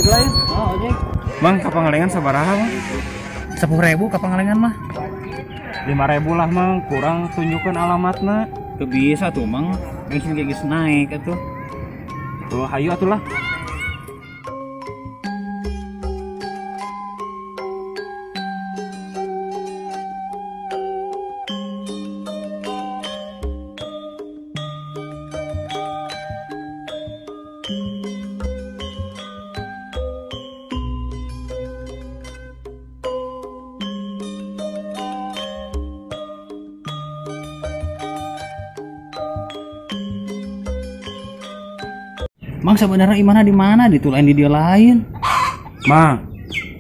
lah ya. Oh, ojek. Mang, ka Pangalengan sabaraha, Mang? 10.000 ka Pangalengan mah. 5.000 lah, Mang. Kurang tunjukkan alamatna. Teu bisa tuh, Mang. Bensin ge geus naik atuh. Tuh, hayu atuh lah. Mang sebenarnya imana di mana ditulain di dia lain. Mang,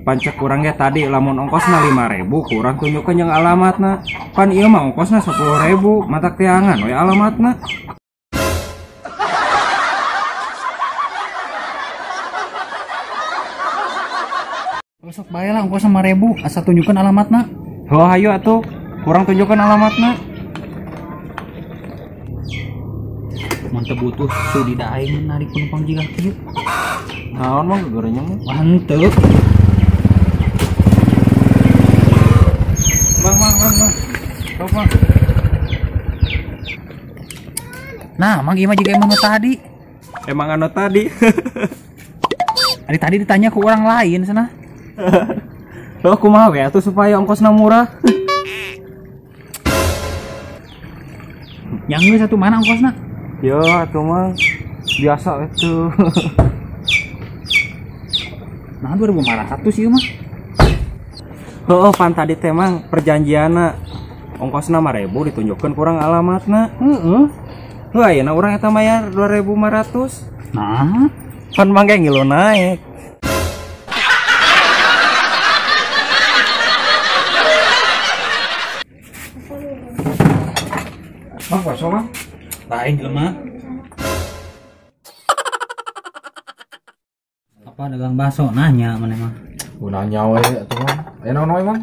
pancek kurang ge tadi lamun ongkosna 5.000 kurang tunjukkan yang alamatna. Pan ieu mah ongkosna 10.000, matak teangan we alamatna. Besok bae lah ongkos 5.000 asal tunjukkan alamatna. Heuh hayu atuh, kurang tunjukkan alamatna. Mun teu butuh sudi da aing narik penumpang jiga kieu. Naon mah gegeureunyeung mah? Mantep. Mang, mang, mang, mang. Sok, Mang. Nah, Mang ieu mah jiga emang nu tadi. Emang anu tadi. Ari tadi ditanya ke orang lain cenah. Loh kumaha we atuh supaya ongkosna murah? Yang geus atuh mana ongkosna? Ya atuh mah biasa itu. Nah 2.500 ieu mah. Heuh, pan tadi teh Mang perjanjianna ongkosna 5.000 ditunjukkeun kurang alamatna. Heeh. Heuh ayeuna urang eta mayar 2.500. Nah, pan mangga ngilu naik. Mang bakso Mang. Lain jelema. Apa dagang bakso nanya maneh mah? Nanya we atuh Mang. Aya naon we Mang?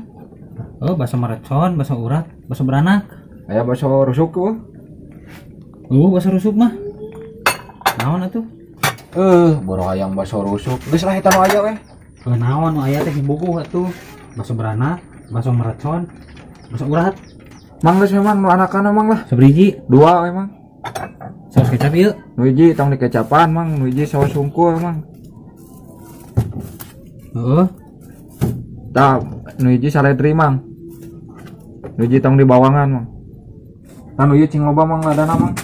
Oh, bakso marecon, bakso urat, bakso beranak. Aya bakso rusuk we. Oh, bakso rusuk mah. Naon atuh? Boro hayang bakso rusuk. Geus lah eta nu aya we. Heuh naon nu aya teh buku atuh. Bakso beranak, bakso marecon, bakso urat. Mang geus memang nu anakan Mang lah. Sabriji? Dua we Mang. Saus kecap ieu? Nu hiji tong dikecapan Mang, nu hiji saus hungkul Mang. Heeh. Tah, nu hiji saledri Mang. Nu hiji tong dibawangan Mang. Tah nu ieu cing loba Mang ladana Mang.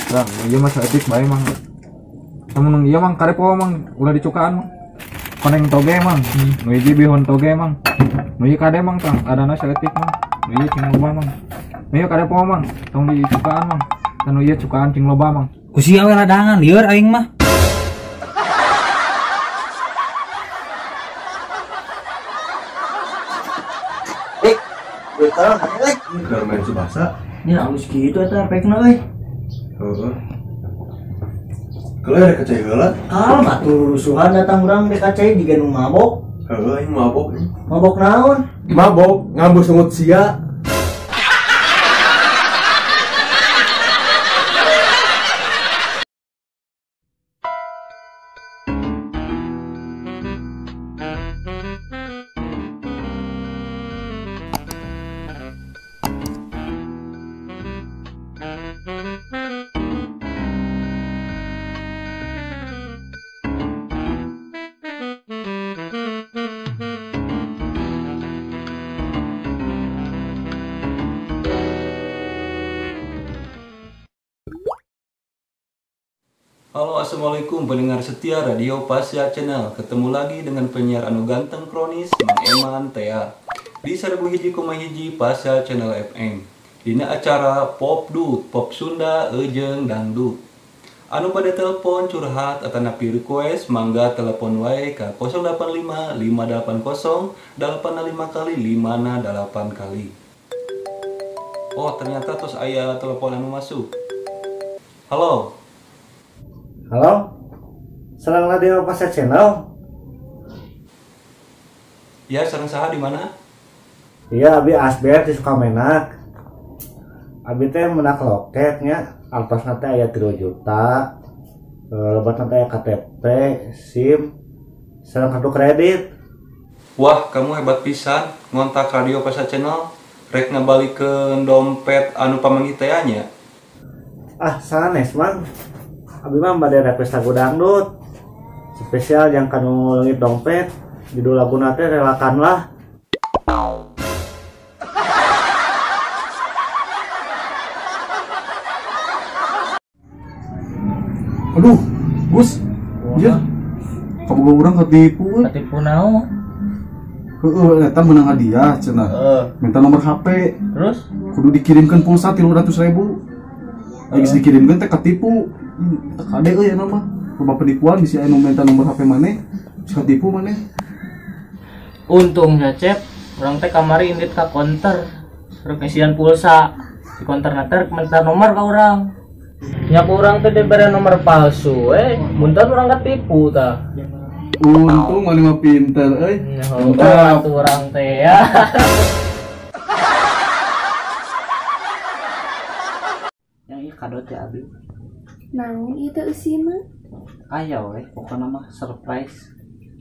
Tah, nu ieu mah saeutik bae Mang. Tah mun ieu Mang karepo Mang, ulah dicukaan Mang. Koneng toge Mang. Nu hiji bihun toge Mang. Nu ieu kade Mang tah, ladana saeutik Mang. Nu ieu cing loba Mang. Nu ieu karepo Mang, tong dicukaan Mang. Tah nu ieu cukaan cing loba Mang. Ku sia we ladangan lieur aing mah. Keur main Tsubasa. Nya alus kitu eta pekna euy. Heeh. Kalau rek kacai heula. Kalem atuh rusuhan datang urang rek kacai jiga nu mabok. Heeh, aing mabok. Mabok naon? Mabok ngambu sungut sia. Halo, assalamualaikum pendengar setia Radio Pasya Channel. Ketemu lagi dengan penyiar anu ganteng kronis Mang Eman Tea di 1001,1 Pasya Channel FM. Dina acara Pop Dut, Pop Sunda eujeung dangdut. Anu pada telepon curhat atanapi request mangga telepon wae ka 085 580 85 kali 5 8 kali. Oh, ternyata terus aya telepon anu masuk. Halo. Halo, serang Radio Pasya Channel. Ya, serang saha di mana? Iya, abi Asbert di Sukamenak. Abi teh menak loketnya, artosna teh aya 3 juta. Lebatna teh aya KTP, SIM, Sareng kartu kredit. Wah, kamu hebat pisan ngontak Radio Pasha Channel rek ngabalikeun dompet anu pamanggih teh nya. Ah, sanes Mang. Abi mah bade request lagu dangdut. Spesial yang kanu leungit dompet, judul laguna teh Relakanlah. Aduh, Gus. Iya. Kaboga urang ketipu euy. Ketipu naon? Heeh, eta meunang hadiah cenah. Minta nomor HP. Terus kudu dikirimkan pulsa 300.000. Aya geus dikirimkeun teh ketipu. Teu kade euy eta mah. Loba penipuan bisi aya nu minta nomor HP maneh, geus ketipu maneh. Untung ya Cep, urang teh kamari indit ka konter. Rek ngisian pulsa. Di konter na teh minta nomor ka urang. Nya ku urang teh dibere nomor palsu muntan urang ketipu tah. Untung maneh mah pinter euy. Mantap urang teh ya. Yang ieu kado teh abi. Naon ieu teh eusina? Aya we, pokona mah surprise.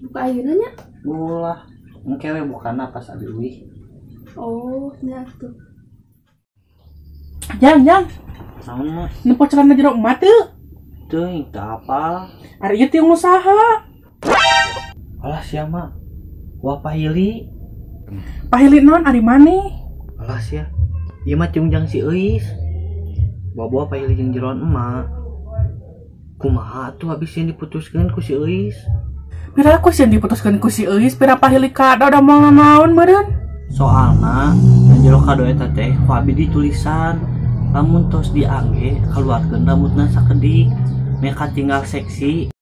Buka ayeuna nya? Ulah, engke we bukana pas abi uih. Oh, nya atuh. Jang, jang. Naon mah? Nempo celana jero emak teu? Teuing teu apal. Ari ieu tiung usaha. Alah sia mah. Wah pahili. Pahili naon ari maneh? Alah sia. Ieu mah tiung jang si Euis. Bawa-bawa pahili jeung jeroan emak. Kumaha atuh habis sieun diputuskeun ku si Euis? Pira ku sieun diputuskeun ku si Euis, pira pahili kado da moal naon meureun? Soalna na jero kado eta teh ku abi ditulisan lamun tos diangge kaluarkeun rambutna sakedik, meh katinggal seksi.